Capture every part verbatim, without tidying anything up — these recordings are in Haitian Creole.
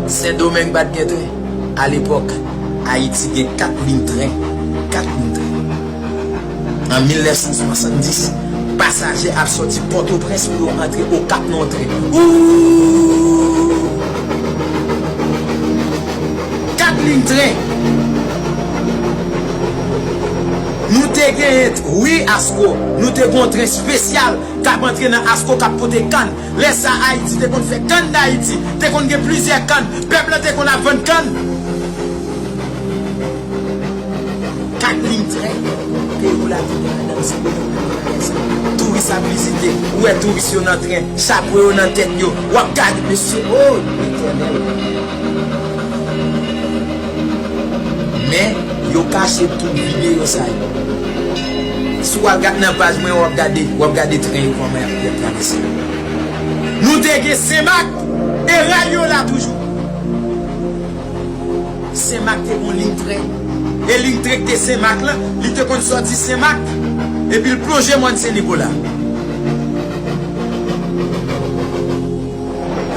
Sendomeng pa t gen tren. Alepòk, Ayiti gen kat liy tren. Kat liy tren. An mil nèf san swasanndis, pasaje ap sòti Pòtoprens pou yo antre Okap nan yon tren. Ooh! Kat liy tren. Nou te genyen, wi, Asko, nou te gen yon tren espesyal k ap antre nan Asko k ap pote kann. Lè sa, Ayiti te konn fè kann d'Ayiti, te konn gen plizyè kann, pèp la te konn ap vann kann. Kat liy tren, peyi w la te gen ladan l, se kote w te gen bagay sa. Touris ap vizite, ou wè touris yo nan tren, chapo yo nan tèt yo, w ap gade, mesye, o, Letènèl. Men, yo kache tout videyo sa yo. Si w al gad nan paj mwen, w ap gade, w ap gade tren yo kòman y ap, y ap travèse. Nou te gen Senmak, e ray yo la toujou. Senmak te gon liy tren. E liy tren ki te Senmak lan, li te konn sòti Senmak, epi l plonje mòn Sen Nikola.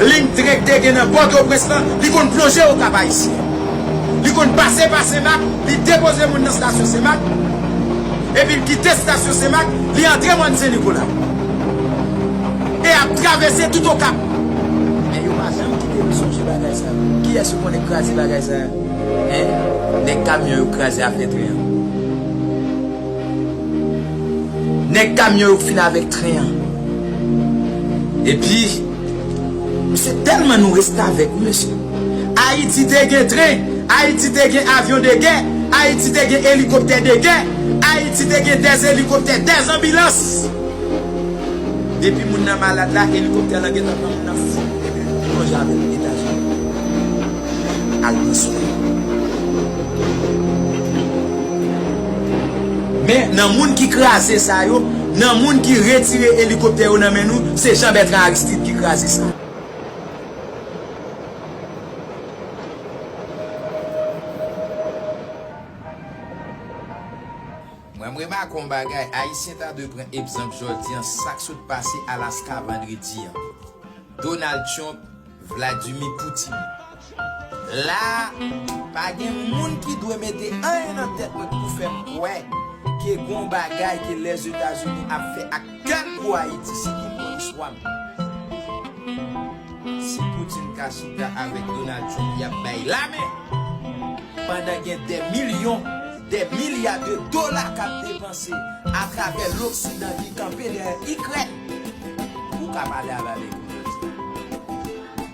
Liy tren ki te gen nan Pòtoprens lan, li konn plonje Okap Ayisyen. Li konn pase pa Senmak, li depoze moun nan estasyon Senmak, epi l kite estasyon Senmak, li antre mòn Sen Nikola. E ap travèse tout Okap. Men yo pa janm kite nou sonje bagay sa. Kiyès yo konnen kraze bagay sa? Hein? Nèg kamyon yo kraze afè tren an. Nèg kamyon yo fin avèk tren an. Epi, se tèlman nou restavèk, wi, mesye. Ayiti te gen tren, Ayiti te gen avyon de gè, Ayiti te gen elikoptè de gè, Ayiti te gen dèz elikoptè, dèz anbilans. Depi moun nan malad la, elikoptè lan gentan pran moun nan fout, epi l plonje avè l Etazini. Al pran swen. Men, nan moun ki kraze sa yo, nan moun ki retire elikoptè yo nan men nou, se Jean Bertrand Aristide ki kraze sa. Mwen, m remake yon bagay, Ayisyen ta dwe pran egzanp jodi an, sa k sot pase Alaska vandredi an. Donald Trump, Vladimir Putin. La, pa gen moun ki dwe mete anyen nan tèt mwen pou fè m kwè ke gon bagay ke Lèzetazini ap fè ak kè l pou Ayiti, si ki mwen swa m. Si Putin ka chita avèk Donald Trump, y ap bay lamen. Pandan gen dè milyon, dè milya de dola k ap depanse atravè Loksidan ki kanpe dèyè Ikrèn, ou ka pale avè l.